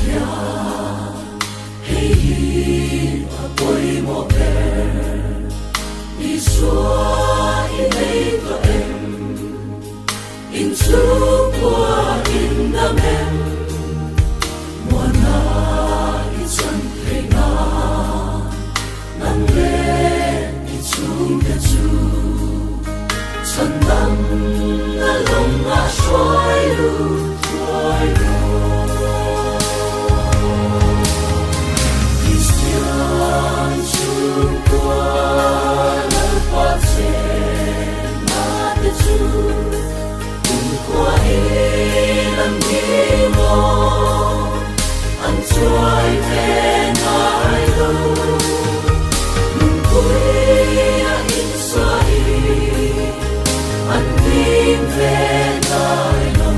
hian hei hi a pawimawh ber, Isua i nei tawh em? In chhungkua in dam em? Muana i chan theih nan nang leh i chhungte chu chhan dam na lawngah hruai lut thuai rawh. Kristian chhungkua Lalpa chenna te chu kumkhua in an nging aw, an chuai ve ngai lo. Lungpui a insuah i an hlim ve ngai lo.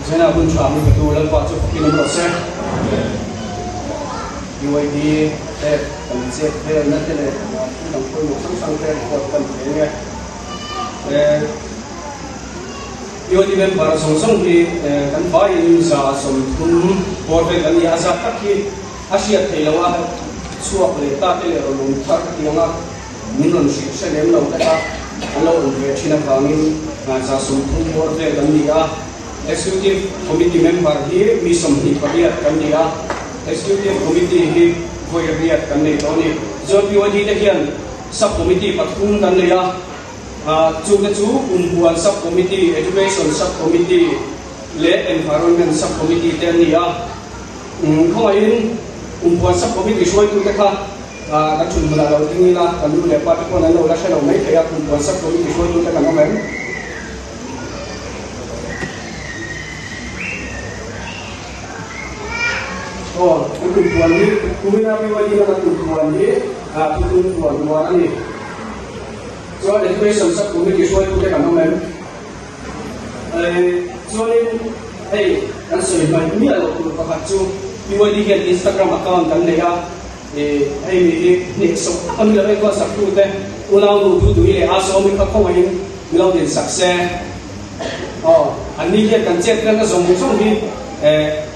Zena hun tha mi petu Lalpa chu fakin awm rawh se. UID te kan chet velna te leh thil dang pawimawh hrang hrang te report kan pe eng e. UID member zawng zawng hi kan vaiin 130 bawr vel kan ni a, a zat tak hi a hriat theih loh a, chhuak leh ta te leh rawn awm thar ka ti ang a. Min rawn hrilh hre lem lo te kha an lo awm ve thin avangin 130 bawr vel kan ni a. Executive Committee member hi mi 28 kan ni a, Executive Committee hi vawi riat kan nei tawh a ni. Chuan PYD te hian Sub Committee pathum kan nei a, chungte chu Kumpuan Sub Committee, Education Sub Committee leh Environment Sub Committee te an ni a. Khawngaihin Kumpuan Sub Committee hruaitute kha Kan thun hmunah lo ding ila, kan nu leh pa te pawn an lo la hre lo mai thei a, kum puan sak turin tihruaitute kan awm em? Aw, kan kum puan hi, kumina BYD na kan kum puan hi thuthlung puan uar a ni. Chuan Education sak turin tihruaitute kan awm em? Chuanin hei kan sawi hmaih miah loh tur pakhat chu BYD hian Instagram account kan nei a, Hei mi hi hnehsawh tak a ni lo enkawl sak tute unau nu du dui leh a sawmi kha khawngaihin mi lo din sak se. Aw, an ni hian kan chet velna zawng zawng hi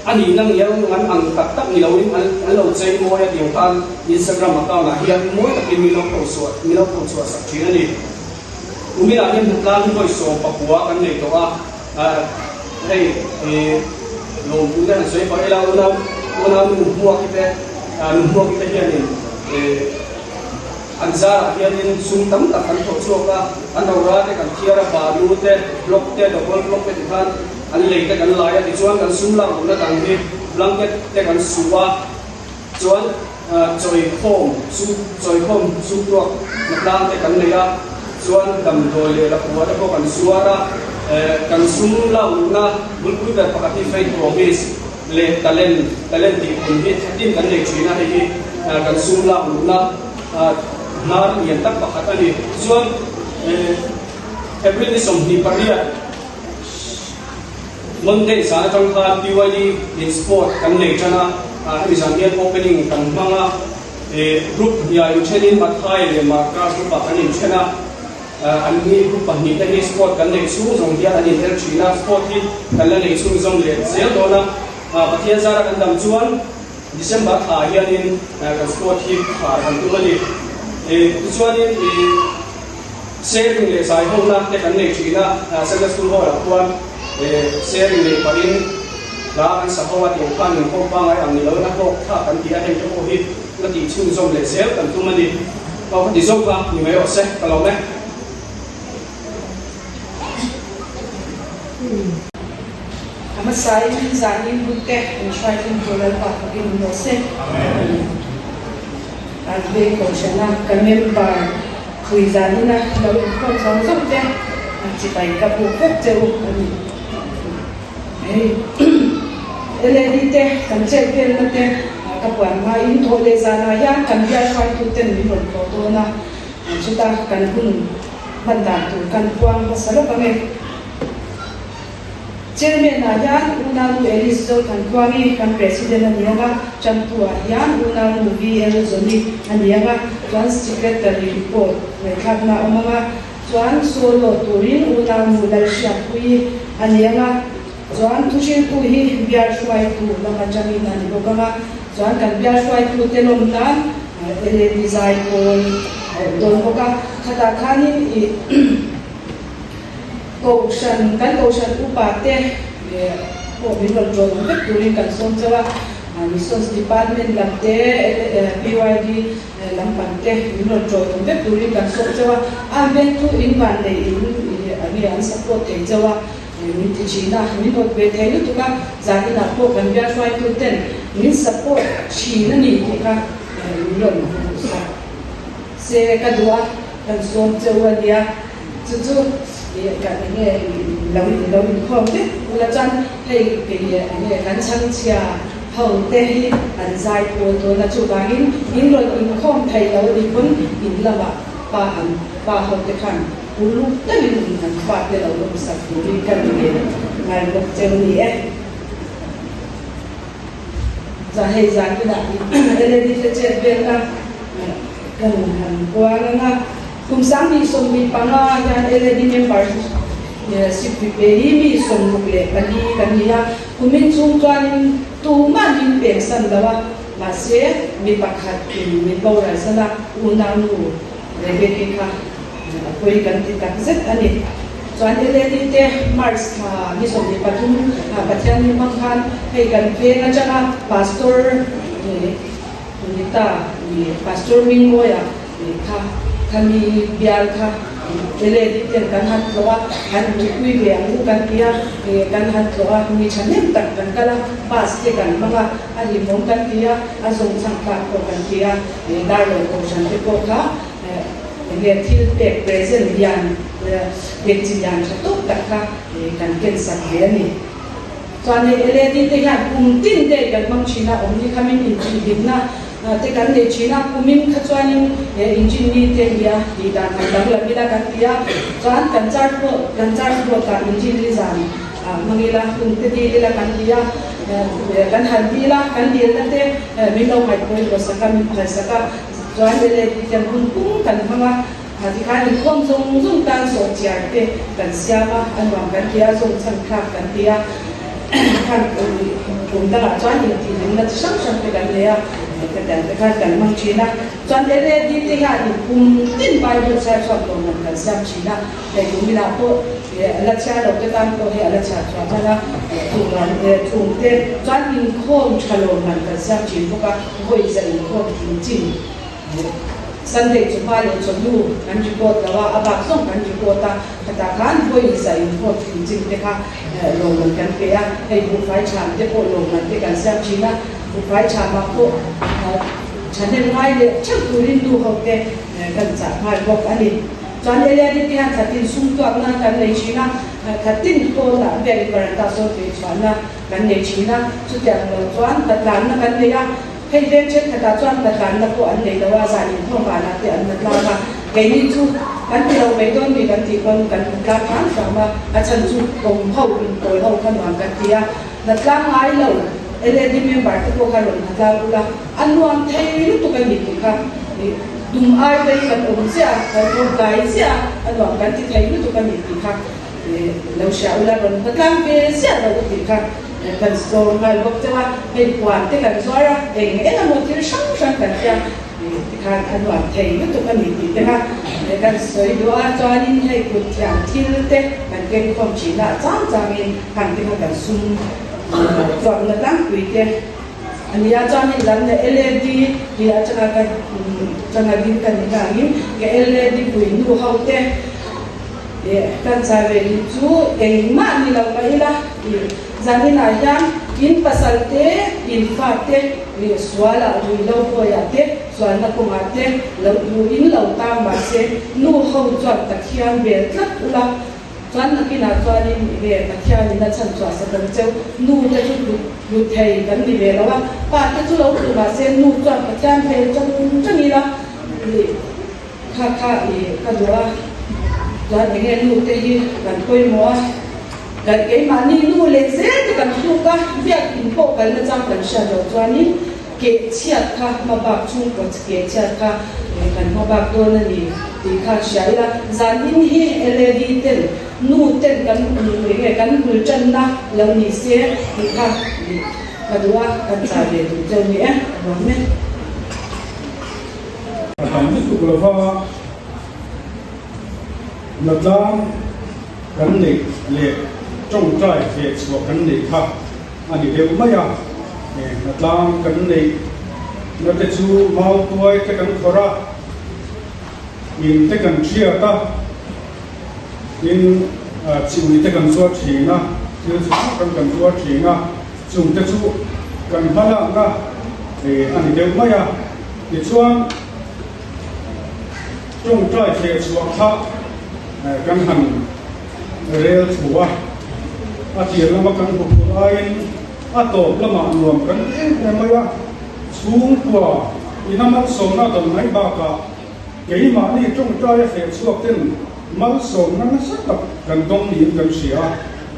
a nihna ngial ngan ang tak tak ni loin an lo chei mawi a tiang khan Instagram account ah hian mawi takin mi lo phochhuah mi lo phochhuah sak thin a ni. Kuminah hian hnatlang hi vawi 19 kan nei tawh a, hei lawmtu te han sawi pah ila unau unau nu hmuak te nu hmuak te hianin an zarah hianin sum tam tak an thawh chhuak a, an rora te kan thiar a, balu te, block te, double block te tikhan an lei te kan lai a, tichuan kan sum lak luhna dang hi blanket te kan su a, chuan chawikhawm sum chawikhawm sum tuak hnatlang te kan nei a, chuan damdawi leh lapua te pawh kan zuar a, kan sum lak luhna bulpui ber pakhat hi faith promise. Leh talent, talent tih hun hi thlatin kan nei thin a, hei hi kan sum lak luhna hnar lian tak pakhat a ni. Tichuan April ni 28 Monday zan atang khan PYD in sport kan nei tan a, hemi zan hian opening kan hmang a, group hniah inthenin Mathai leh Marka group ah kan inthen a. An ni group pahnih te hi sport kan neih chhung zawng hian an inher thin a, sport hi kan la neih chhung zawng leh zel dawn a, Pathian zara kan dam chuan December thla ah hianin kan sport hi khar kan tum a ni. Tichuanin sharing leh zaihawmna te kan nei thin a, Sunday School Hall ah khuan sharing neih pahin hla kan sa ho a, tiang khan inkhawm pangngai ang ni loin a hlawk thlak kan ti a, heng te pawh hi la tih chhunzawm leh zel kan tum a ni. Aw ka ti zawk a, ni mai rawh se, ka lawm e. A hmasain zanin hun te min hruai thung tur Lalpa fakin awm rawh se. An veng kohhrana ka member phui zanina lo inkhawm zawng zawng te chibai ka buk vek che u a ni. Hei LAD te kan chet velna te ka puan hmain thawh leh zanah hian kan bial hruaitu ten min rawn tlawh dawn a, chuta kan hun hman dan tur kan puang hmasa lawk ang e. Chairman ah hian Unau Nu Alice Zothankuangi kan President a ni ang a, Chantu ah hian Unau Nu VL Zawni a ni ang a, chuan Secretary report ngaihthlakna a awm ang a. Chuan solo turin unau nu Lalhriatpuii a ni ang a, chuan thuhriltu hi bial hruaitu lam atangin a ni bawk ang a, chuan kan bial hruaitu te lawm nan LED zai pawl a awm dawn bawk a, khatah khanin i kohhran kan kohhran upa te pawh min rawn ṭawn awm vek turin kan sawm chauh a, Resource Department lam te PYD Lampang te min rawn ṭawih awm vek turin kan sawm chauh a, an veng chu in van nei in nge an support thei chauh a, min ti ṭhin a, min awt ve thei lutuk a, zaninah pawh kan bial hruaitu ten min support ṭhin a ni tih kha min rawn hmuh sak se ka duh a, kan sawm chauh a nia, chu chu kan enge lo lo inkhawm vek ula chuan hei kei enge kan chhangchhia. Ho te hi an zai pawl dawn a, chuvangin in rawn inkhawm thei lo a nih pawn in lamah pa an pa ho te khan Uluk takin kan fate lo lawmsak turin ka ni ve ngai bawk cheu ni e. Za hei zan inah LED te chet velna kan han kual ang a. Kum 2025 hian LED membership pe hi mi 64 kan ni a. Kumin chhung chuanin tumah min peksan lo a, mahse mi pakhat in min boralsan a, unaunu Rebeki kha a pawi kan ti tak zet a ni. Chuan LAD te March thla ni 23 Pathian ni hmang khan hei kan veng atanga Pastor Nita Pastor Mingmawia kha khami bial kha LAD ten kan han tlawh a, han uipui ve ang u kan ti a, kan han tlawh a, mi thahnem tak kan kal a, bus te kan hmang a, a hlimawm kan ti a, a zawngchhang tlak pawh kan ti a. Darlaw kohhran te pawh kha enge thil pek present lian pek chi lian tha tawk tak kha kan ken sak ve a ni. Chuan hei LED te hian kum tin te kan hmang thin a, awmni khamin intihhlimna te kan nei thin a, kumin kha chuanin engine ni te nia tih dan han danglam ila kan ti a, chuan kan charge pawh kan charge board ah engine ni zan hmang ila hun te dil ila kan ti a, kan han dil a, kan dilna te min lo ngaihpawimawh sak a, min phal sak a, chuan LED ten hun pum kan hmang a, tikhan inkhawm zawng zawng tan sawhchiar te kan siam a, a nuam kan ti a, zawng chhan thlak kan ti a, khan kum dangah chuan intihhlimna chi hrang hrang te kan nei a, hetiang te khan kan hmang thin a, chuan LED te hian kum tin Bible chhiar chhuak lawmman kan siam thin a, hei kuminah pawh. A la chhiar lo te tan pawh hi a la chhiar chhuah hman a, chung te chuan inkhawm tha lo man kan siam thin bawk a, vawi za inkhawm tling chin Sunday chawhma leh chawhnu kan record lo a, a bak zawng kan record a, khatah khan vawi za inkhawm tling chin te kha lawmman kan pe a, hei buhfai chham te pawh lawmman te kan siam thin a, buhfai chhamah pawh thahnem ngai leh theuh turin nu ho te kan chah nghal bawk a ni. Chuan Eliani te hian thlatin sum tuakna kan nei thin a, thlatin pawnah biakin varanda sawn tui chhuahna kan nei thin a, chutiang lo chuan hlatlanna kan nei a, hei veng thenkhatah chuan hlatlanna pawh an nei lo a, zan inkhawm vanah te an hlatlang a, keini chu kan ti lo mai dawn mi kan tih pawn kan hlatlang hram hram a, a chhan chu awm ho inkawi ho kha nuam kan ti a, hlatlang ngai lo LAD member te pawh kha rawn hlatlang ula a nuam thei lutuk a ni tih kha. Tum ai te hi kan awm chiah a, kan awm tlai chiah a, a nuam kan ti thei lutuk a ni tih kha lo hria ula, rawn hma tlang ve ziah lo u tih kha kan sawm nghal bawk chauh a, hei puan te kan zuar a, eng eng emaw thil hrang hrang kan tia tikhan a nuam thei lutuk a ni tih te kha kan sawi duh a, chuanin hei kut thiam thil te kan keng khawm thin a, chang changin hang te kha kan sum chuakna tlangpui te. A nia chuanin lam leh LAD tih atanga ka changa ding ka ni vangin ka LAD pui nu ho te kan chai ve duh chu engmah ni lo mah ila tih zaninah hian in pasal te in fa te sualah rui lo bawiah te sualna kawngah te lo duhin lo tang mahse nu ho chuan Pathian bel tlat ula. Chuan nakinah chuanin i ve Pathianin a chhan chhuah sak ang cheu, nu te chu hlut hlut thei kan ni ve lo a, pa te chu lo hlu mahse nu chuan Pathian hmel chang chang ila i kha kha i ka duh a, chuan enge nu te hi kan pawimawh a, kan keimahni nu leh zel te kan hluk a, biakin pawh kalna chang kan hriat loh chuanin keh chhiat kha hmabak chhungkaw keh chhiat kha kan hmabak dawn a ni tih kha hria ila, zanin hi LAD ten nu ten kan eng nge kan bul tanna lo ni se tih kha ka duh a, kan chah ve duh cheu ni e, a nuam e. A tam lutuk lova natlang kan neih leh tawngtai hleh chhuah kan neih kha a ni deuh mai a, hnatlang kan neih na te chu mau tuai te kan khawrh a, in te kan thiat a, tin chiui te kan zuar thin a, thil chi hrang hrang kan zuar thin a, chung te chu kan hmalakna a ni deuh mai a, tichuan tawngtai thleh chhuah kha kan han Rel thu a, a tir lama kan hmu phur aiin a tawp lamah nuam kan ti em em mai a, chhungkua ina malsawmna dawn mai bakah keimahni tawngtaia hleh chhuak ten Malsawmna nasa tak kan dawng niin kan hria a,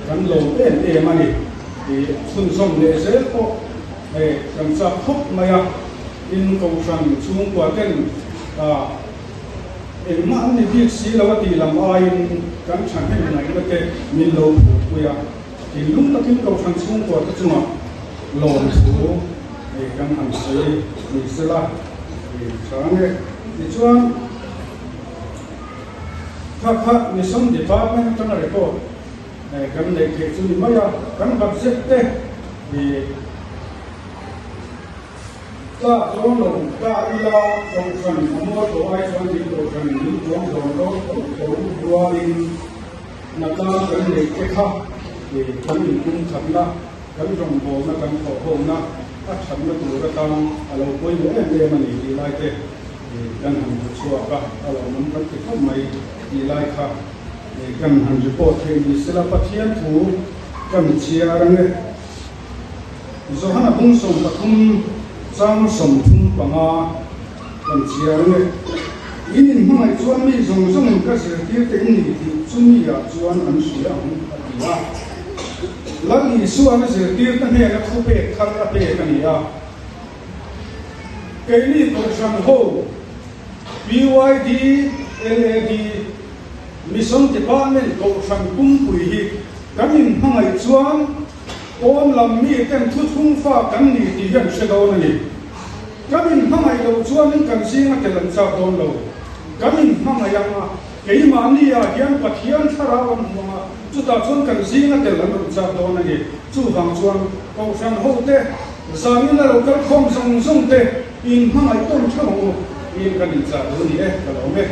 kan lawm em em a ni. Ih chhunzawm leh zel pawh hei kan chak khawp mai a, in kohhran chhungkua ten ah engmah an ni bik si lo a tih lam aiin kan thahnem ngaihna te min lo phurpui a, thinlung takin kohhran chhungkua te chungah lawmthu hei kan han sawi ni sela ih tha nge. Tichuan. Kha kha Mission Department atanga record kan neih theih chu ni mai a, kan budget te hi tlak dawn lo ta ila kohhran a mual tawh ai chuan min kohhran min tuam dawn lo tho tho rualin hnatlang kan neih te kha kan inpum thatna, kan rawngbawlna, kan thawhhawmna a thatna tur atan a lo pawimawh em em a ni tih lai te Kan han hmu chhuak a, a lo awm kan ti khawp mai tih lai kha kan han report theih ni sela Pathian thu kan chhiar ang e. Johana bung 13 chang 35 kan chhiar ang e. In inhmangaih chuan mi zawng zawngin ka zirtir te in ni tih chu mi ah chuan an hria ang a ti a. Lal Isuan a zirtir te hnena thupek thar a pek a ni a. Keini Kohhran ho, PYD, LAD, Mission Department Kohhran pumpui hi kan inhmangaih chuan pawn lam mi ten thuthlung fa kan ni tih hi an hre dawn a ni. Kan inhmangaih loh chuanin kan zinga tel an chak dawn lo. Kan inhmangaih ang a, keimahni ah hian Pathian thlarau an hmu ang a, chutah chuan kan zinga tel an rawn chak dawn a ni. Chuvang chuan Kohhran hote Zanin a lo kal khawm zawng zawng te in hmangaih tawn theuh ang u tiin kan inchah duh a ni e, ka lawm e.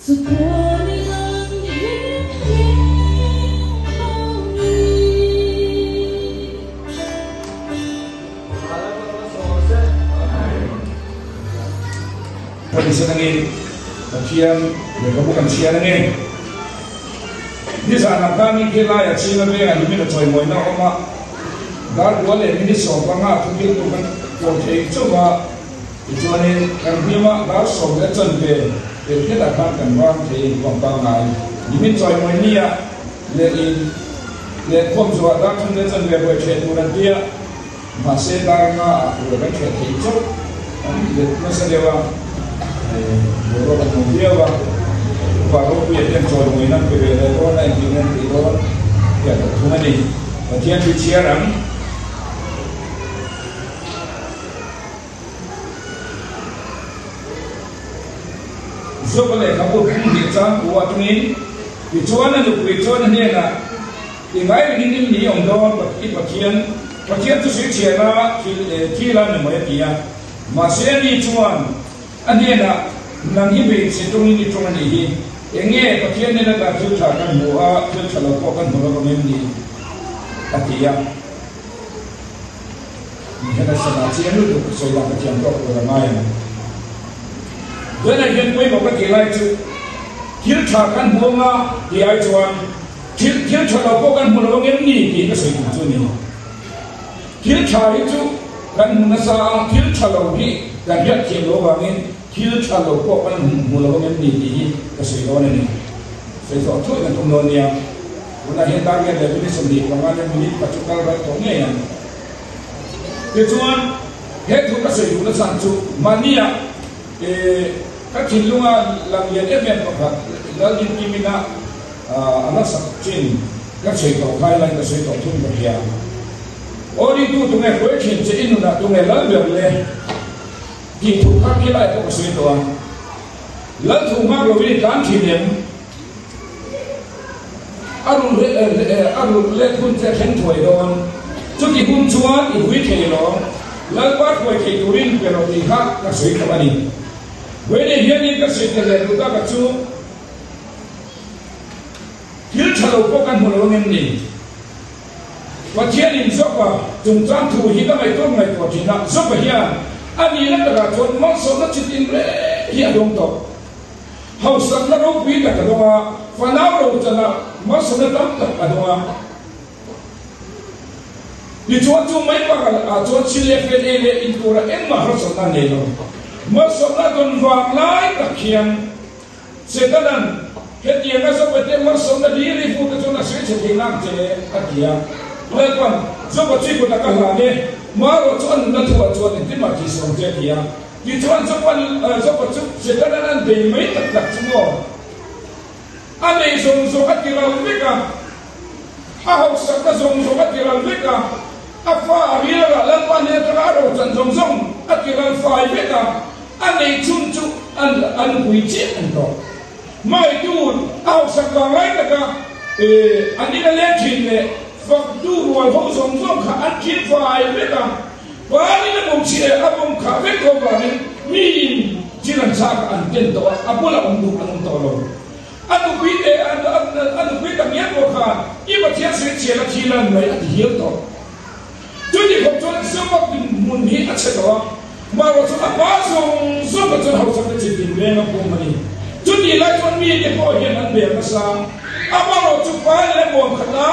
Pathian angin Pathian lehkhabu kan chhiar ange. Nizanah khan i khilaiah China vengah nimin a chawimawina a awm a, Darbual leh minute 15 thupiltu kan kawl thei chauh a. Tichuanin, kan hlim a, dar sawm leh chanve pe hletah khan kan vang thei inkhawm pangngai. Nimin chawimawi nia leh in leh khawm zuah dar thum leh chanve buai ṭheh tur an ti a, mahse dar nga ah buai kan ṭheh thei chauh an let nasa deuh a, boruak a nuam viau a, upa ropuia hian chawimawi nan pe ve leh dawn a, engtin nge an tih dawn hian ka thung a ni. Pathian chu i chhiar ang. Joba lehkhabu hming hnih chang ku atangin, Tichuan a nupui chuan a hnenah, I ngai ringin in ni awm dawn, i Pathian, Pathian chu sui thiana thil a ni mai a ti a. Mahse ani chuan a hnenah, Nang hi hmeichhe tawngin i tawng a nih hi, eng nge Pathian hnena ta thil tha kan hmu a, thil tha lo pawh kan hmu lo vang em ni? a ti a. Hena sana chiang lutuk sawi lah ka thiam tawk tur a ngai ang. Tunah hian pawimawh ka tih lai chu thil tha kan hmu anga tih ai chuan thil thil tha lo pawh kan hmu lo ang em ni tih ka sawi tum chu a ni. Thil tha hi chu kan hmu nasa a, thil tha lo hi kan hriat thiam loh avangin thil tha lo pawh kan hmu lo ang em ni tih hi ka sawi dawn a ni. Sawi zawh thuai kan tum dawn nia. Tunah hian Daniel leh minute 25 leh minute pakhat chu kal ral tawh ngei ang. Tichuan, he thu ka sawi duhna chhan chu mahnia ka thinlunga lang lian em em pakhat Laldinkimin-a a la sak chin ka sawi tawh khai laiin ka sawi tawh thung ka hria. Aw ringtu tunge hruai thin che i nunah tunge lal ber le tih thu kha khilai pawh ka sawi tawh a. Lal thu nghak lovin i tlan thin em? A rulh a rulh let hun che thleng thuai dawn. Chuti hun chuan i hui thei lo. Lalpa hruai thei turin pe rawh tih kha ka sawi tawh a ni. Vawiinah hianin ka sawi tel leh duh tak a chu thil tha lo pawh kan hmu lo ang em ni? Pathianin Joba chungchang thu hi ka ngaihtuah ngaihtuah thin a, Joba hian a nihna takah chuan malsawmna chitin reng hi a dawng tawh. Hausakna ropui tak a dawng a, fanau rochana malsawmna tam tak a dawng a. Tichuan chu mai pakhat ah chuan thil leh fel ei leh in tura engmah harsatna a nei lo. Malsawmna dawn vang lai tak hian Setana'n hetianga Jobate malsawmna hlir hi hmuh te chuan a sawi chhe thei nang che a ti a. Lalpan, Joba chu i kutah ka hlan e, marawh chu a nunna thuah chuan engtin mah tih sawm che a ti a. Tichuan Joba Joba chu Setanan an bei mai tak tak chu maw? A nei zawng zawng a ti ral vek a, a hausakna zawng zawng a ti ral vek a, a fa a rial a, Lalpa hnen atanga a rochan zawng zawng a ti ral fai vek a, a nei chhun chu a nupui chiah an tawh. Hmaitu a hausak vang lai taka an ina leng thin leh faktu rual ho zawng zawng kha an thil fai vek a, Panin a bawm chhi a bawm khah vek tho vangin miin thil an chhak a an ken tawh a, a bulah awm duh an awm tawh lo. A nupui te a nupui tak ngial pawh khan i Pathian sawi chhian a thil a nuai a ti hial tawh. Chuti khawp chuan Zomak dinhmun hi a chhe tawh a, marawh chu a pa zawng zawng ah chuan hausakna chi tin reng a pum a ni. Chutih lai chuan mite pawh hian an bel nasa, amarawh chu pa leh bawm khat a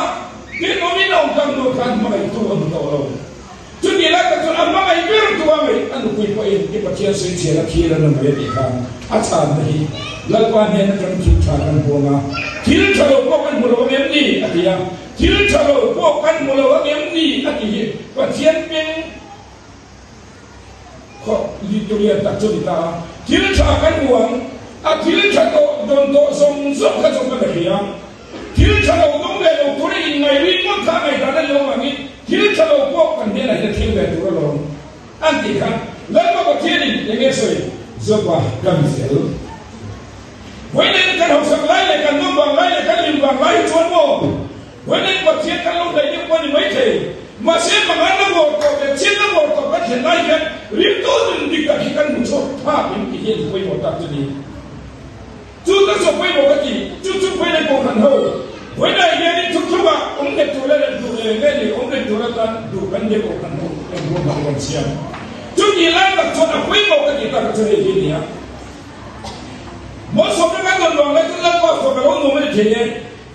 rinawmin a awm tak hnu khan hmangaihtu a hmu tawh lo. Chutih lai tak chuan a hmangaih ber tu a ngaih a nupui pawhin i Pathian sawi chhian a thil a na mai a tih khan a chhanna hi Lalpa hnen atang thil tha kan hmu ang a, thil tha lo pawh kan hmu lo ang em ni? a ti a, thil tha lo pawh kan hmu lo ang em ni? a tih hi Pathian hming khawp litulian tak chu a ni ta a, thil tha kan hmu ang a, thil tha tawh dawn tawh zawng zawng kha chu kan la hria. Thil tha lo dawng ve lo tura inngaihri ngawt kha ngaihdan a ni lo angin thil tha lo pawh kan hnenah hian thil ve tur alawm an tih khan Lalpa Pathianin eng nge sawi? Joba kan fel. Vawiin kan hausak lai leh kan nawm vang lai leh kan hlim vang lai hi chuan maw vawiin Pathian kan lo hnaih deuh pawh a ni maithei. Mahse mangan na ngawr tawh leh chhiat na ngawr tawh kan thlen lai hian ringtu nun dik tak hi kan hmu chhuak phak em tih hi a ni pawimawh tak chu ni. Chu tak chu a pawimawh ka ti. Chu chu pawilei kohhran ho vawiinah hianin thuthlungah awm nghet tura leh duh leh nge ni awm reng tura tan duh kan nia kohhran ho kan ruahman kan siam. Chutih lai tak chuan a pawimawh ka tih tak chu hei hi a ni a. Malsawmna kan dawn vang lai chuan Lalpa fak a lo nuam a ni thei e.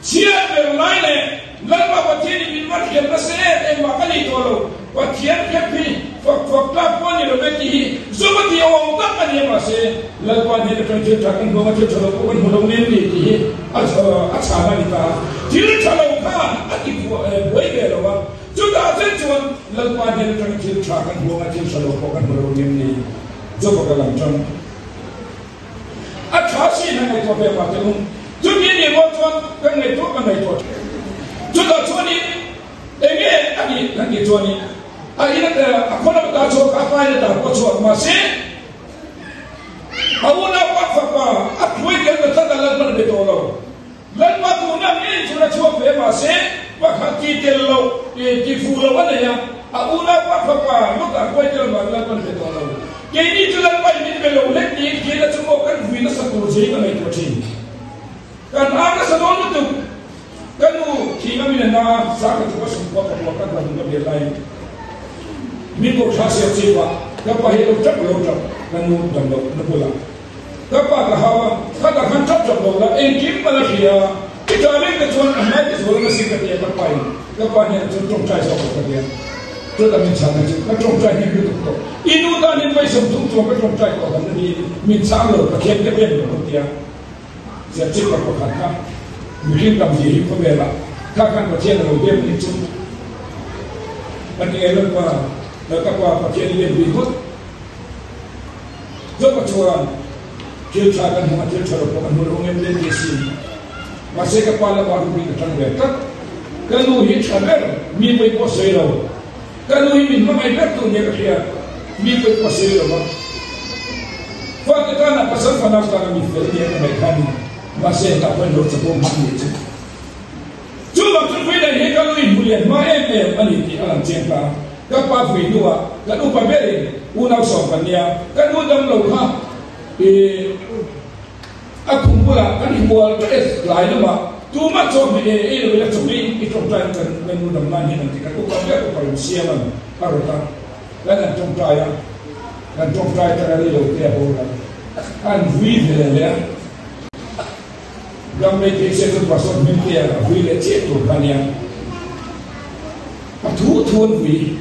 Chhiat ber lai leh Lalpa Pathianin min va hriat nasa em em mah ka nei tawh lo. Pathian hriat hi fak fak tlak pawh a ni lo ve tih hi zawm a tih a awm tak a ni a mahse Lalpa hnen atang thil tha kan hmuang a thil tha lo pawh kan hmu lo nem ni tih hi a a chhan a ni ta a. Thil tha lo khan a ti buai ve lo a, chutah chen chuan Lalpa hnen atang thil tha kan hmuang a thil tha lo pawh kan hmu lo nem ni Joba ka lam tang. A tha sin a ngaihtuah ve mah teh u. Chuti nih rual chuan kan ngaihtuah kan ngaihtuah thin. Chutah chuanin eng nge a nih kan tih chuanin a in a khaw lam ta chhuak a pain a dah pawh chhuak mahse a unaupa fapa a phuai tel ta tlat a Lalpan a be tawh lo. Lalpa duhna ngei chuan a chhuak ve mahse pakhat ti tel loh ti fuh loh a nei a, a unaupa fapa Lota huai tel vang Lalpan be tawh lo. Keini chu Lalpa in min be lo hlek tiin Kena chu maw kan vui nasa tur che hi ka ngaihtuah thin. Kan ar nasa dawn lutuk. Ka nu thih ngamin a na a, sa ka chu ka sum kuah ka hmuh a, ka hna ka bial laiin min ko tha siam chip a, ka pa hi a lo tap lo tap ka nu dam loh na bulah. Ka pa ka hau a, khatah khan tap tap lo la, engkim a la hria a, i tah reng te chuan a hmai te zual a nasi ka ti a, ka pa in ka pa hnenah chuan tawngtai zawk lo ka ti a, chutah min chhan na chu ka tawngtai hnem lutuk tawh, i nu tan hian vawisawm thum chuan ka tawngtai tawh dan na niin min chhang lo, Pathian ka biak lo ka ti a, ziah chip ka pakhat kha mihring tam zia hi khawvelah kha khan Pathian a lo biak ni chu ka ti nge Lalpa, ka pa Pathian i biak bik ngawt. Joba chuan, Thil tha kan hmu a, thil tha lo pawh kan hmu lo ngem lem ni si. Mahse ka pa lamah rupui ka tang ve tlat. Ka nu hi tha ber, mi pawi pawh sawi lo. Ka nu hi min hmangaih ber tu nia ka hria, mi pawi pawh sawi lo va. Fate tana pasal fanau tana mi fel nia ka ngaih kha a ni. Mahse hetah pawhin lo chakawm hman ni chu. Chu bak chu Frida hi ka nu in hmu lian hma em em a ni tih a lang chiang ta. Ka pa vui hnuah kan upa berin unau sawm kan nia, ka nu dam lo kha i a khum bulah kan inbual ṭes lai lamah tumah chaw hmeh e ei lo ila chaw hi i ṭawngṭai ang kan kan nu dam nan hian an ti kan upa ber upa rim siam an a rawt a, kan han ṭawngṭai a, kan ṭawngṭai ṭang a rei lo te a boral an vui ve leh a. Ram lei phei se chuan Pastor Hmingtea a vui leh chiah tur kha ania. A thu thu an vui.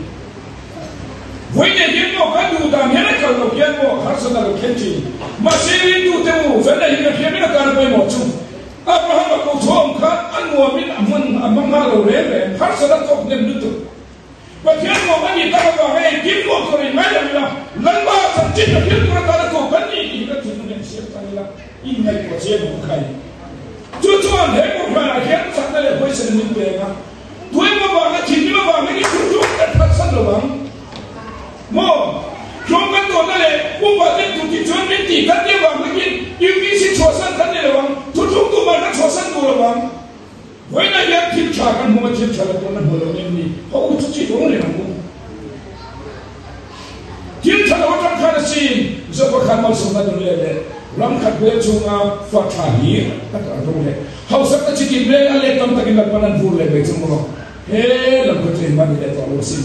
Vui nei hian maw kan duh dan hian a kal lo hian maw harsatna lo thlen thin. Mahse ringtute u Felna hi ka hriam in a tan pawimawh chu Abraham a ko chhuah awm khan a nuamin a hman a hmang nghal lo reng reng. Harsatna tawk hnem lutuk. Pathian nuam a nih tak avanga engkim nuam tur in ngai lo ila, Lalpa chanchin a thil tur atana ko kan ni tih hi kan thinlung hian siam tan ila, inngaihtuah chiang ang khai. Chu chuan he Kohhranah hian chakna leh huaisen min peng a, tuaim avanga thinrim avang hian i thuthlung kan phatsan lo ang maw? Tlawm kan dawrna leh upa ten tur tih chuan min tih kan nih avang hlekin UPC chhuahsan kan ni lo ang, thuthlung tumah kan chhuahsan duh lo ang. Vawiinah hian thil tha kan hmu a, thil tha lo pawh na hmu lo em ni? Haw u chu chi vawng reng ang u. Thil tha lo atang khan a sin, Zopa khan malsawmna dun leh leh ram khat bel chhunga fa tha hlir a kal ro leh hausakna chi tin reng a let tam takin Lalpan an vur leh mai chu maw? He lam kha chu engmah ni leh tawh lo asin.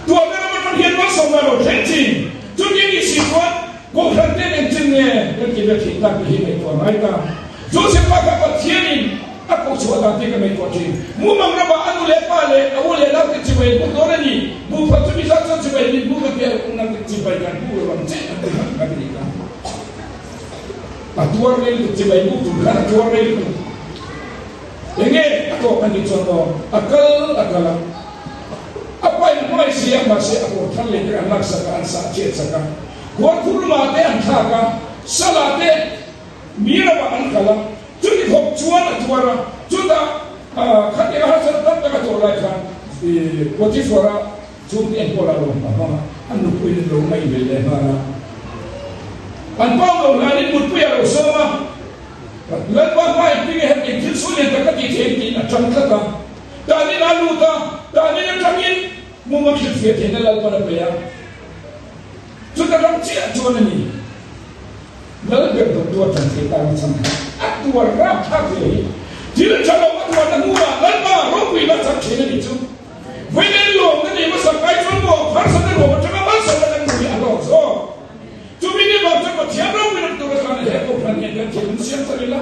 Tuahna ram atang hian malsawmna a lo thleng thin. Chutiang i si chuan Kohhran ten engtin nge kan ti ve theih tak tih hi ngaihtuah ngai ta. Josefa kha Pathianin a koh chhuah dan tih ka ngaihtuah thin. Mumang ramah a nu leh pa leh a u leh nau te chibai buk dawn a ni. Buhphat chu mizat chuan chibai min buk a tia u nang te chibai kan buk lo ang che an ti kha kan ti ta. A tuar rei lutuk chibai buk tur khan a tuar rei lutuk. Enge a tawk a nih chuan maw a kal a kal a. A pa in hmangaih si a mahse a kawr thar leh te an laksak a an sah chhiat sak a. Khuarkhur lamah te an thlak a, salah te mi ramah an kal a, chuti khawp chuan a tuar a, chutah khatiang a harsatna tam tak a tawh lai khan Potiphar-a chhungte enkawl a lo hma hmang a, a nupuiin an lo ngaih ve leh nghal a. An pawm lo hlanin mutpui a lo sawm a, Lalpa hmai hming e heti thil sual lian tak ka tih theih tiin a ṭang tlat a, tanin a lut a, tanin aṭangin muma hrilhfiah theihna Lalpan a pe a. Chuta ram chiah chuan a ni. Lal ber dawttu a ṭan thei tan a chhan kha. A tuar rapthlak ve hi. Thil tha lo a tuarna hnuah Lalpa ropuina chak thin a nih chu. Vawiin lawmna nei hmasa kai chuan maw harsatna ruam atanga malsawmna kan hmu hi a hlawk zawk. Chumi ni vang chuan Pathian ropuina tur atan he kohhran hian kan thinlung siam thar ila,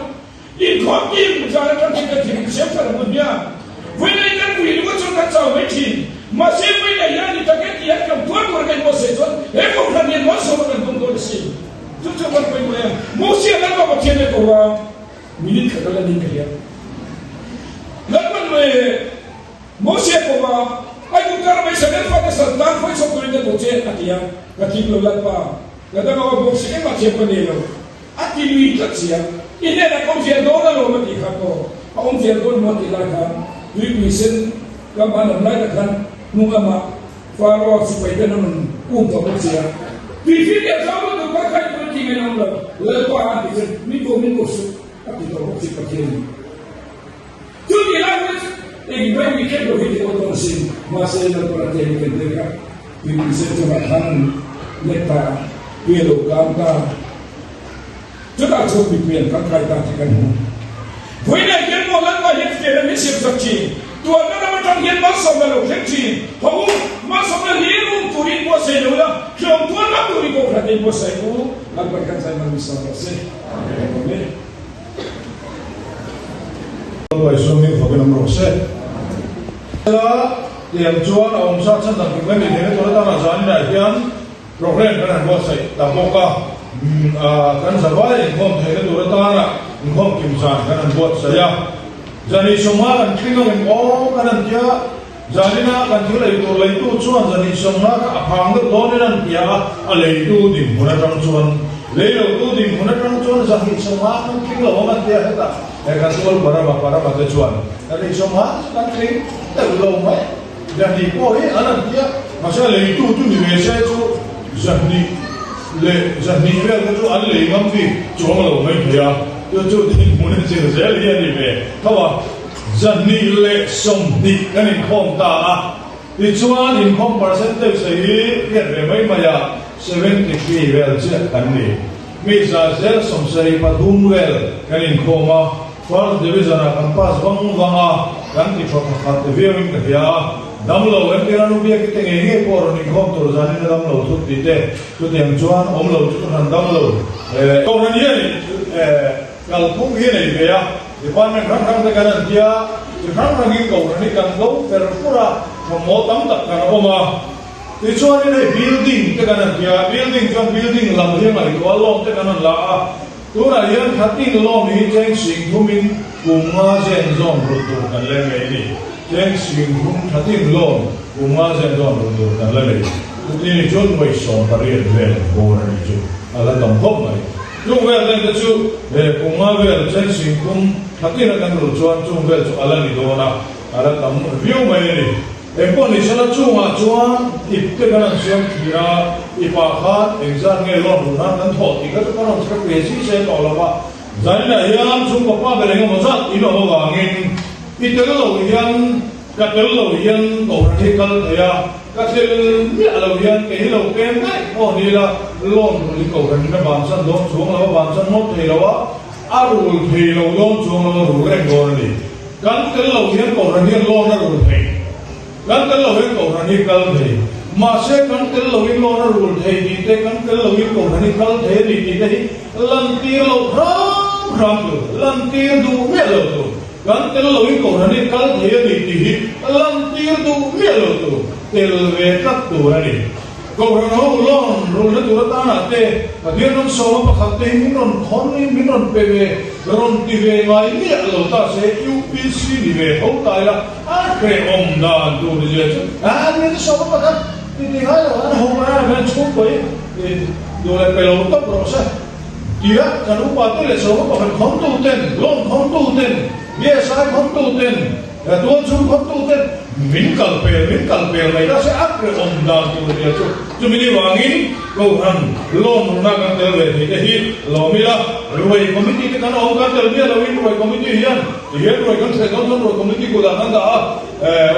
inkhawm kim zan atang hian kan thinlung siam thar ang u hmiang. Vawiin kan vui ringawt chuan kan chau mai thin. Mahse vawiin hian ni tak e ti hian kan tuar tur a kan inbuatsaih chuan he kohhran hian malsawmna kan dawng dawn a si. Chu chu kan pawimawh em? Mosia Lalpa Pathian e ko a, minute khat a la ning ka hian. Lalpan leh Mosia ko a, Aigupta rama Israel fate sal tan hruai chhuak turin ka duh che, a ti a. Ka tling lo Lalpa, ka dang aw bawk si engmah thiam ka nei lo, a ti lui tlat si a. I hnenah ka awm zel dawn alawm a tih kha maw? A awm zel dawn maw a tih lai khan tuipui sen kam an awm lai tak khan hnung lamah Faro sipai ten an rawn um tawh bawk si a. Tuifir leh zau lutuk kha kha in ti ngaih a awm lo, Lalpa a ti chuan min ko min ko suh a ti tawh bawk si Pathian in. Chu ti lai chu eng mai mi kher lo hi ti awt dawn a sin, mahse Lalpa la tlem ken tel kha tuipui sen chungah khan an let ta a, tui a lo kang ta. Chutah chuan mipui an tangkai ta tih kan hmu. Vawiinah hian maw Lalpa hian fiahna min siam sak thin. Tuanna ram atang hian malsawmna lo thleng thin. Ho u, malsawmna hlir um turin buatsaih lo la, hlawm tuan ngam turin Kohhran te inbuatsaih u. Lalpa kan zai mal min sawm rawh se. Amen. Lalpa Isua hming fakin awm rawh se. Hela tiang chuan a awmsa chhan dang kim kan nih theihna tur atana zaninah hian Programme kan han buatsaih ta bawk a, kan zavai inkhawm theihna tur atana inkhawm kim zan kan han buatsaih a. Zani sawmnga kan tling ang em aw kan han tia, zanina kan thil ei tur leitu chuan zani sawmnga kha a phang deuh dawnin an tia a, a leitu dinhmun atang chuan leilotu dinhmun atang chuan zahnih sawmnga kan tling lo ang an tia hetah he kan tual parama parama te chuan zahnih sawmnga chu kan tling deuh lo mai. Zahnih pawh hi an han tia, mahse a leitu chu ni ve se chu zahnih leh zahnih vel te chu an lei ngam bik chuang lo mai thei a, chu chu dinhmun a zir zel hi a ni ve tho a. Zahnih leh 20 kan inkhawm ta a, tichuan inkhawm percentage te hi hriat ve mai mai a, 73 vel chiah kan ni. Mi za zel 73 vel kan inkhawm a. First Division ah kan pass vang vang a, kan ti thaw tha khat te viau in ka hria a, damlo entir a nu biak i te ngei ngei pawh rawn inkhawm tur zanin a damlo thut tih te, chutiang chuan awm lo chu ka han damlo eh. Kohhran hian eh kalphung hi a nei ve a, department hrang hrang te kan han tia, chi hrang hrangin kohhran hi kan lo fer fur a, thawmhnaw tam tak kan awm a, tichuanin hei building te kan han tia, building chuan building lam hi a ngaihtuah a, loan te kan han la a. Tunah hian khatin lawm hi cheng sing thumin kum nga zen zawn rulh tur kan la nei ni. Cheng sing thum khatin lawm kum nga zen zawn rulh tur kan la nei. Chuti ni chuan nuai 18 vel bawr a nih chu a la tam khawp mai. Chung vel nen te chu he kum nga vel cheng sing thum khatin a kan rulh chuan chung vel chu a la ni dawn a, a la tam viau mai a ni. Engpawh ni sela chungah chuan ip te kan han siam thin a, ipah khan engzat nge loan rulh nan kan thawh tih kha chu kan rawn chhe pe si se tawh lo va. Zaninah hian chhungkaw pa ber engemaw zat in awm avangin i tel lo hian ka tel lo hian kohhran hi kal thei a, ka tel miah lo hian kei hi lo pem daih pawh ni ila loan rulh hi kohhran in a bansan dawn chuang lo, a bansan ngawt thei lo a, a rul thei lo dawn chuang lo, a rul reng dawn a ni. Kan tel lo hian Kohhran hian loan a rul thei. Kan tel lo hian Kohhran hi kal thei. Mahse kan tel loin loan a rul thei tih te, kan tel loin Kohhran hi kal thei a ni tih te hi lantir loh hram hram tur, lantir duh miah lo tur. Kan tel loin Kohhran hi kal thei a ni tih hi lantir duh miah lo tur, tel ve tlat tur a ni. Kohhran ho loan rulna tur atana te Pathian ram sawma pakhat te hi min rawn thawn in min rawn pe ve, rawn ti ve ngai miah lo ta se UPC ni ve tho ta ila a hrehawm dan tur ni zia chu a ni te sawma pakhat ti ti ngai lo an ho mai a hian chhungkaw hi duh leh pe lo tawp rawh se tia kan upa te leh sawma pakhat khawntu ten loan khawntu ten BSI khawntu ten Tuan chung khawptu ten min kal pel, min kal pel mai ta se a hrehawm dan tur zia chu chumi ni vangin Kohhran loan runa kan tel ve thei te hi lawm ila, ruai committee te kan awm kan tel miah loin ruai committee hian ti hian ruai kan hreh dawn chuan ruai committee kutah kan dah a,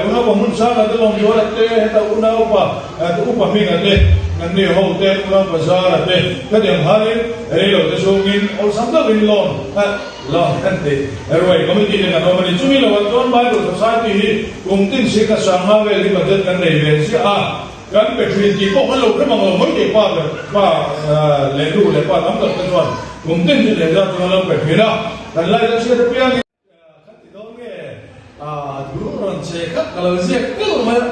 unaupa hmun sanga te lawm zuala te heta unaupa upa hminga te. Kan ni ho te, Unau Bazara te, khatiang khanin rei lo te chhungin awlsam deuhin loan loan kan ti. Ruai committee te kan awm a ni. Chumi lovah chuan Bible Society hi kum tin sika sangha vel hi budget kan nei ve chiah a. Kan pe thin tih pawh kan lo hre mang lo mai teh pa ber pa leh nu leh pa tam tak te chuan kum tin chu leh zat chuan an lo pe thin a, kan lai ka chhiat apiangin ka ti dawn nge a thu rawn che khat ka lo ziak telh mai a,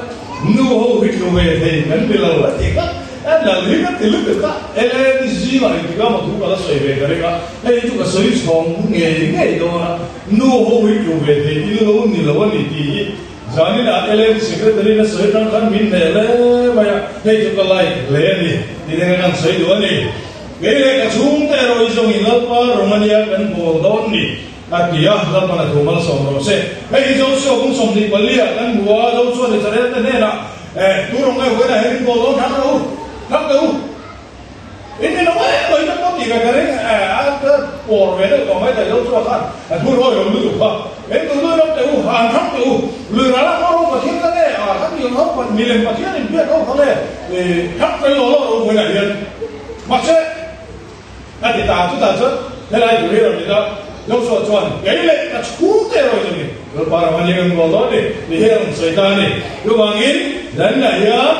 nu ho hi tlu ve thei kan ni lo a ti kha a nal hi ka ti lutuk a, LAN zingah engtik a maw thu ka la sawi ve ka ring a, hei chu ka sawi chhawng ngei ngei dawn a, nu ho hi tlu ve thei in lo ni lo a ni tih hi. Zaninah LAD Secretary na sawi atang khan min hneh hle mai a, hei chu ka like hle a ni tih te kan sawi duh a ni. Kei leh ka chhungte erawh i zawngin Lalpa Romania kan bawl dawn ni a ti a, Lalpan a thu malsawm rawh se. Hei hi Joshua kung 24 ah kan hmu a, Joshua Israel te hnenah eh tu rawng nge huainah hian in bawl dawn thang rawh u, thang teh u. In ni lo mai mai tak pawh tih ve ka ring e, a ka pawr ve deuh tawh mai thei lo chu a khan a thu rawi lo lutuk kha. In duh duh ram teh u, han hrang teh u, lui ral a hma ro Pathian ka nge a, ka tih ang ho milem Pathian in biak ho kha nge i hrang fel lo lo ro vawiinah hian. Mahse, a ti ta chutah chuan helai tur hi a rawn ni ta. Joshua chuan, Kei leh ka chhungte erawh in a ni, Lalpa ram a ni kan bawl dawn ni tih hi a rawn sawi ta a ni. Chuvangin, Zanina hian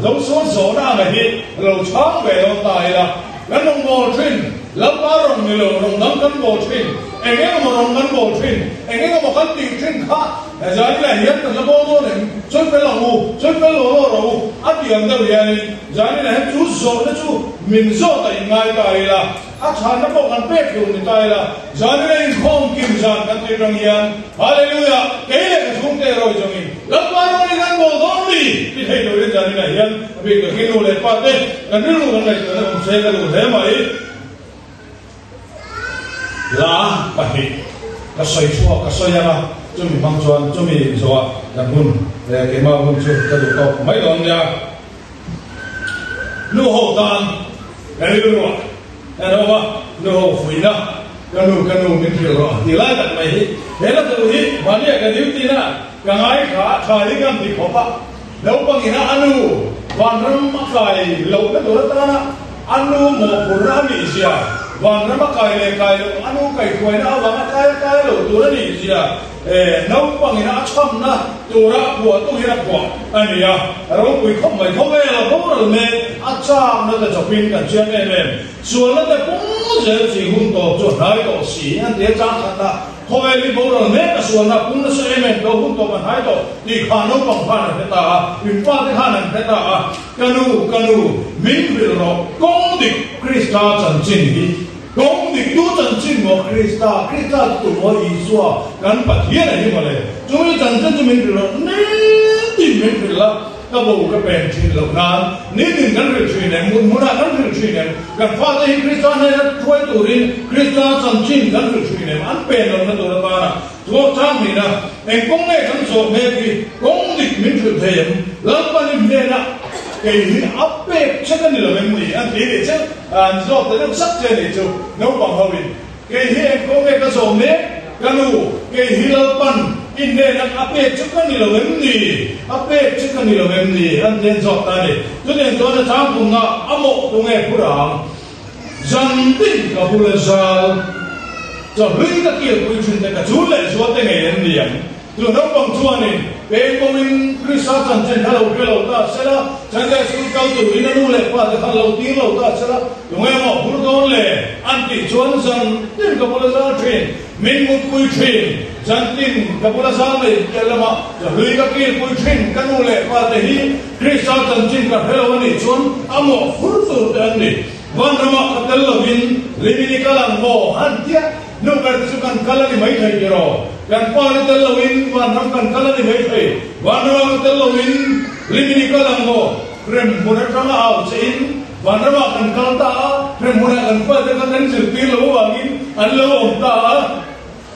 Joshua zawhna anga hi lo chhang ve dawn ta ila, kan rawn bawl thin, Lalpa rawn ni lo, rawn dang kan bawl thin, eng eng emaw rawn kan bawl thin, eng eng emaw kan tih thin kha Zanina hian kan la bawl dawn em? Sawi fel ang u, sawi fel law law rawh u, a tih ang deuh hianin Zanina hian chu zawhna chu min zawt a inngai ta ila, A chhanna pawh kan pek tur ni ta ila, zanina inkhawm kim zan kan tih atang hian Hallelujah, kei leh ka chhungte erawh zawngin Lalpa rawng in an bawl dawn mi ti thei turin zanina hian a bik takin nu leh pa te kan rilru kan ngaihtuahna awm se ka duh hle mai. Hla pahnih ka sawi chhuak ka sawi ang a, chumi hmang chuan chumi zawhah kan hun keimah hun chu ka duh tawk mai dawn nia. Nu ho tan ka rilru a en awm a, nu ho fuihna ka nu ka nu min hrilh rawh tih lai tak mai hi he la duh hi mahnia ka duty na ka ngaithla a tha hi ka ti khawp a, naupang ina a nu vanram a kai lohna tur atana a nu mawhphurhna a nih zia, vanram a kai leh kai loh a nu kaihhruaina avanga kai a kai lo tur a nih zia Naupangin a chhamna tura a phuahtu hian a phuah a ni a, ropui khawp mai khawvel a boral mek a chakna te chawpin kan chiang em em. Sualna te pung zel chi hun tawp chu a hnai tawh si an ti a, chang khatah khawvel hi boral mek a sualna a pung nasa em em tawh hun tawp a hnai tawh tih kha naupang khan an hre ta a, in pa te khan an hre ta a, ka nu ka nu min hrilh rawh kawng dik Krista chanchin hi. Kawng diktu chanchin maw Krista, Krista chu tu maw Isua kan Pathian a hi mawle. Chumi chanchin chu min hrilh rawh, nitin min hrilh la, ka bo ka pen thin loh nan, nitin kan hrilh thin em, mut hmunah kan hrilh thin em, kan fate hi Krista hnena hruai turin Krista chanchin kan hrilh thin em, an pen lohna tur atana thuak chang nihna, eng kawng nge kan zawh mek hi, kawng dik min hrilh thei em, Lalpan i hnena kei hi a pek che ka ni lo em ni an ti nih che. An zawk ta deuh sak che nih chu naupang ho in, Kei hi eng kawng nge ka zawm mek? Ka nu, kei hi Lalpan i hnenah a pek chu ka ni lo em ni? A pek chu ka ni lo em ni? An ti an zawk ta a ni. Chutiang chuan a changpumna a mawh tu nge phur ang? Zan tin ka bula zal chawhlui ka kilpui thin te ka chul leh zual te ngei em ni ang? Chu naupang chuanin peng pawhin Krista chanchin kha lo hre lo ta se la, Sunday School kal turin a nu leh pa te khan lo tir lo ta se la, tunge maw hur dawn le? An tih chuan zan tin ka bula zal thin, min mutpui thin, zan tin ka bula zal mai piah lamah ka hlui ka kilpui thin, ka nu leh pa te hi Krista chanchin ka hre lo a nih chuan a mawh hur tur te an ni. Vanramah ka tel lovin Limini kal ang maw? Han tia. Nu ber te chu kan kal a ni mai thei tiraw? Kan pa te tel loin vanram kan kal a ni mai thei. Vanramah ka tel loin Limini kal ang maw? Hrem hmun atanga au che in vanramah kan kal ta a, hrem hmunah kan pa te kha kan zirtir lo avangin an lo awm ta a,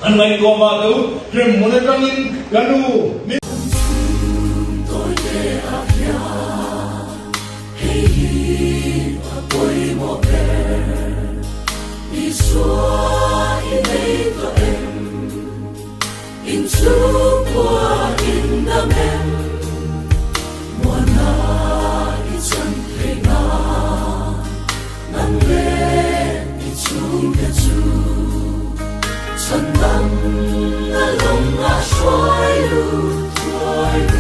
an ngaihtuah mah deuh. Hrem hmun atangin ka nu min. Kan chhung tawi te a hian hei hi a pawimawh ber. Isua i nei tawh em? In chhungkua in dam em? Muana i chan em? chu chhandamna lawng a hruai lut thuai.